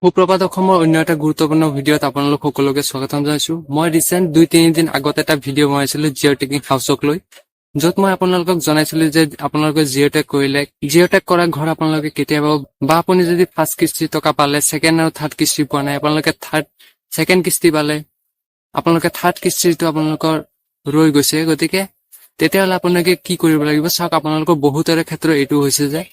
সুপ্ৰভাত অসমৰ অন্য এটা গুৰুত্বপূৰ্ণ ভিডিঅ'ত আপোনালোক সকলোকে স্বাগতম জনাইছো। মই ৰিচেণ্ট 2-3 দিন আগত এটা ভিডিঅ' বনাইছিলো জিঅ' টেগিং হাউচক লৈ, য'ত মই আপোনালোকক জনাইছিলো যে আপোনালোকে জিঅ' টেগ কৰিলে জিঅ' টেগ কৰা ঘৰ আপোনালোকে কেতিয়াবা বা আপুনি যদি ফাৰ্ষ্ট কিস্তিৰ টকা পালে, ছেকেণ্ড আৰু থাৰ্ড কিস্তি পোৱা নাই, আপোনালোকে থাৰ্ড ছেকেণ্ড কিস্তি পালে, আপোনালোকে থাৰ্ড কিস্তিটো আপোনালোকৰ ৰৈ গৈছে, গতিকে তেতিয়াহ'লে আপোনালোকে কি কৰিব লাগিব? চাওক, আপোনালোকৰ বহুতৰে ক্ষেত্ৰত এইটো হৈছে যে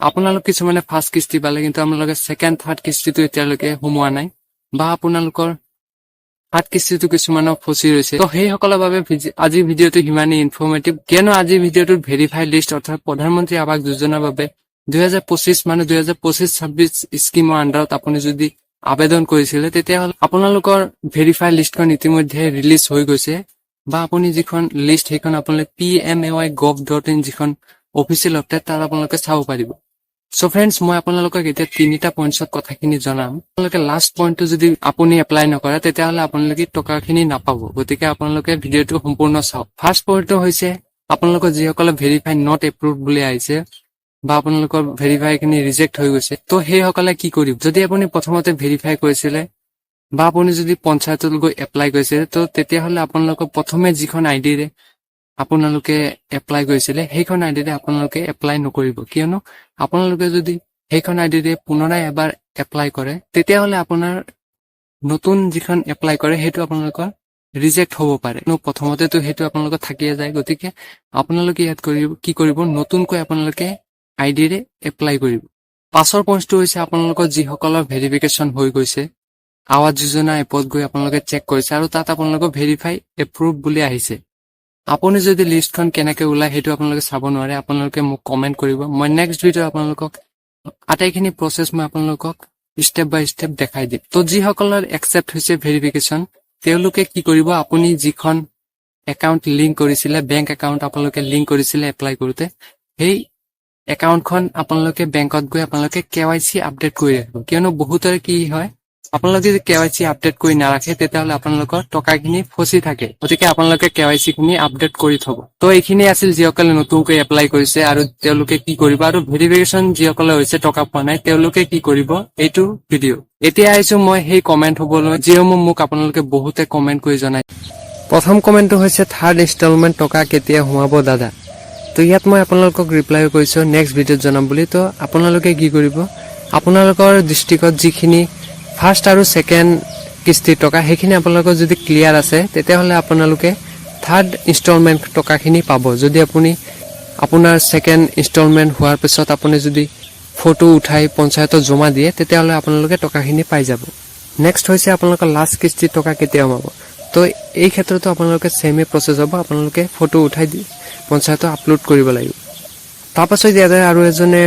আপোনালোক কিছুমানে ফাৰ্ষ্ট কিস্তি পালে, কিন্তু আপোনালোকে ছেকেণ্ড থাৰ্ড কিস্তিটো এতিয়ালৈকে সোমোৱা নাই বা আপোনালোকৰ থাৰ্ড কিস্তিটো কিছুমানৰ ফচি ৰৈছে। তো সেইসকলৰ বাবে আজিৰ ভিডিঅ'টো সিমানেই ইনফৰ্মেটিভ, কিয়নো আজিৰ ভিডিঅ'টোত ভেৰিফাই লিষ্ট, অৰ্থাৎ প্ৰধানমন্ত্ৰী আৱাস যোজনাৰ বাবে 2025, মানে 2025-26 স্কীমৰ আণ্ডাৰত আপুনি যদি আবেদন কৰিছিলে, তেতিয়াহ'লে আপোনালোকৰ ভেৰিফাই লিষ্টখন ইতিমধ্যে ৰিলিজ হৈ গৈছে বা আপুনি যিখন লিষ্ট, সেইখন আপোনালোকে pmay.gov.in যিখন অফিচিয়েল ৱেবছাইট, তাত আপোনালোকে চাব পাৰিব। চ' ফ্ৰেণ্ডছ, মই আপোনালোকক এতিয়া তিনিটা পইণ্টছত কথাখিনি জনাম। আপোনালোকে লাষ্ট পইণ্টটো যদি আপুনি এপ্লাই নকৰে, তেতিয়াহ'লে আপোনালোকে টকাখিনি নাপাব। গতিকে আপোনালোকে ভিডিঅ'টো সম্পূৰ্ণ চাওক। ফাৰ্ষ্ট পইণ্টটো হৈছে আপোনালোকৰ যিসকলে ভেৰিফাই not approve বুলি আহিছে বা আপোনালোকৰ ভেৰিফাই খিনি ৰিজেক্ট হৈ গৈছে, তো সেইসকলে কি কৰিব? যদি আপুনি প্ৰথমতে ভেৰিফাই কৰিছিলে বা আপুনি যদি পঞ্চায়তত গৈ এপ্লাই কৰিছিলে, তো তেতিয়াহ'লে আপোনালোকৰ প্ৰথমে যিখন আই ডিৰে আপোনালোকে এপ্লাই কৰিছিলে, সেইখন আই ডিৰে আপোনালোকে এপ্লাই নকৰিব। কিয়নো আপোনালোকে যদি সেইখন আই ডিৰে পুনৰাই এবাৰ এপ্লাই কৰে, তেতিয়াহ'লে আপোনাৰ নতুন যিখন এপ্লাই কৰে, সেইটো আপোনালোকৰ ৰিজেক্ট হ'ব পাৰে। প্ৰথমতেতো সেইটো আপোনালোকৰ থাকিয়ে যায়। গতিকে আপোনালোকে ইয়াত কৰিব কি কৰিব? নতুনকৈ আপোনালোকে আই ডিৰে এপ্লাই কৰিব। পাছৰ পইণ্টটো হৈছে আপোনালোকৰ যিসকলৰ ভেৰিফিকেশ্যন হৈ গৈছে, আৱাস যোজনা এপত গৈ আপোনালোকে চেক কৰিছে আৰু তাত আপোনালোকৰ ভেৰিফাই এপ্ৰুভ বুলি আহিছে, আপুনি যদি লিষ্টখন কেনেকে ওলায় সেইটো আপোনালোকে চাব নোৱাৰে, আপোনালোকে মোক কমেণ্ট কৰিব। মই নেক্সট ভিডিঅ' আপোনালোকক আটাইখিনি প্ৰচেছ মই আপোনালোকক ষ্টেপ বাই ষ্টেপ দেখাই দিম। তো যিসকলৰ একচেপ্ট হৈছে ভেৰিফিকেশ্যন, তেওঁলোকে কি কৰিব? আপুনি যিখন একাউণ্ট লিংক কৰিছিলে, বেংক একাউণ্ট আপোনালোকে লিংক কৰিছিলে এপ্লাই কৰোঁতে, সেই একাউণ্টখন আপোনালোকে বেংকত গৈ আপোনালোকে কেৱাইচি আপডেট কৰি ৰাখিব। কিয়নো বহুতৰে কি হয়, আপোনালোকে যদি কেৱাইচি আপডেট কৰি নাৰাখে, তেতিয়াহ'লে আপোনালোকৰ টকাখিনি ফচি থাকে। গতিকে আপোনালোকে কেৱাইচি খিনি আপডেট কৰি থব। তো এইখিনি আছিল যিসকলে নতুনকৈ এপ্লাই কৰিছে আৰু তেওঁলোকে কি কৰিব আৰু ভেৰিফিকেশ্যন যিসকলে হৈছে, টকা পোৱা নাই, তেওঁলোকে কি কৰিব, এইটো ভিডিঅ'। এতিয়া আহিছো মই সেই কমেণ্ট হ'বলৈ, যিসমূহ মোক আপোনালোকে বহুতে কমেণ্ট কৰি জনায়। প্ৰথম কমেণ্টটো হৈছে, "থাৰ্ড ইনষ্টলমেণ্ট টকা কেতিয়া সোমাব দাদা?" তো ইয়াত মই আপোনালোকক ৰিপ্লাই কৰিছোঁ নেক্সট ভিডিঅ'ত জনাম বুলি। তো আপোনালোকে কি কৰিব? আপোনালোকৰ ডিষ্ট্ৰিক্টত যিখিনি ফাৰ্ষ্ট আৰু ছেকেণ্ড কিস্তিৰ টকা, সেইখিনি আপোনালোকৰ যদি ক্লিয়াৰ আছে, তেতিয়াহ'লে আপোনালোকে থাৰ্ড ইনষ্টলমেণ্ট টকাখিনি পাব। যদি আপুনি আপোনাৰ ছেকেণ্ড ইনষ্টলমেণ্ট হোৱাৰ পিছত আপুনি যদি ফটো উঠাই পঞ্চায়তত জমা দিয়ে, তেতিয়াহ'লে আপোনালোকে টকাখিনি পাই যাব। নেক্সট হৈছে আপোনালোকৰ লাষ্ট কিস্তিৰ টকা কেতিয়া সোমাব? তো এই ক্ষেত্ৰতো আপোনালোকে ছেমে প্ৰচেছ হ'ব, আপোনালোকে ফটো উঠাই দি পঞ্চায়তত আপলোড কৰিব লাগিব। তাৰপাছত ইয়াতে আৰু এজনে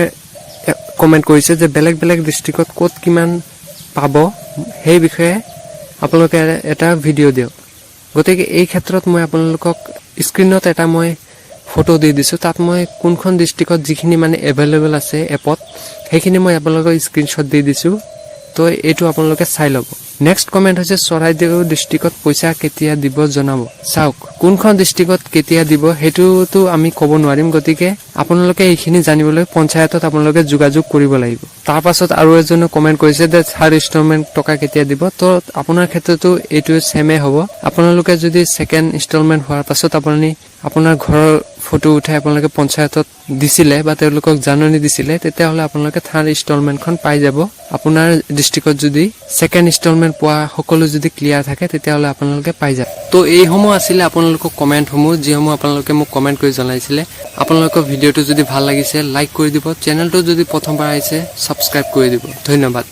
কমেণ্ট কৰিছে যে বেলেগ বেলেগ ডিষ্ট্ৰিক্টত ক'ত কিমান পাব, সেই বিষয়ে আপোনালোকে এটা ভিডিঅ' দিয়ক। গতিকে এই ক্ষেত্ৰত মই আপোনালোকক স্ক্ৰীণত এটা মই ফটো দি দিছোঁ। তাত মই কোনখন ডিষ্ট্ৰিক্টত যিখিনি মানে এভেইলেবল আছে এপত, সেইখিনি মই আপোনালোকক স্ক্ৰীনশ্বট দি দিছোঁ। তো এইটো আপোনালোকে চাই ল'ব। নেক্সট কমেণ্ট হৈছে, "চৰাইদেউ ডিষ্ট্ৰিক্টত পইচা কেতিয়া দিব জনাব।" চাওক, কোনখন ডিষ্ট্ৰিক্টত কেতিয়া দিব সেইটোতো আমি ক'ব নোৱাৰিম। গতিকে আপোনালোকে এইখিনি জানিবলৈ পঞ্চায়তত আপোনালোকে যোগাযোগ কৰিব লাগিব। তাৰ পাছত আৰু এজনে কমেণ্ট কৰিছে যে থাৰ্ড ইনষ্টলমেণ্ট টকা কেতিয়া দিব? তো আপোনাৰ ক্ষেত্ৰতো এইটো ছেমে হ'ব। আপোনালোকে যদি ছেকেণ্ড ইনষ্টলমেণ্ট হোৱাৰ পাছত আপুনি আপোনাৰ ঘৰৰ ফটো উঠাই আপোনালোকে পঞ্চায়তত দিছিলে বা তেওঁলোকক জাননী দিছিলে, তেতিয়াহ'লে আপোনালোকে থাৰ্ড ইনষ্টলমেণ্টখন পাই যাব। আপোনাৰ ডিষ্ট্ৰিক্টত যদি ছেকেণ্ড ইনষ্টলমেণ্ট পোৱা সকলো যদি ক্লিয়াৰ থাকে, তেতিয়াহ'লে আপোনালোকে পাই যাব। তো এইসমূহ আছিলে আপোনালোকৰ কমেণ্টসমূহ, যিসমূহ আপোনালোকে মোক কমেণ্ট কৰি জনাইছিলে। আপোনালোকৰ ভিডিঅ'টো যদি ভাল লাগিছে, লাইক কৰি দিব। চেনেলটো যদি প্ৰথমবাৰ আহিছে, ছাবস্ক্ৰাইব কৰি দিব। ধন্যবাদ।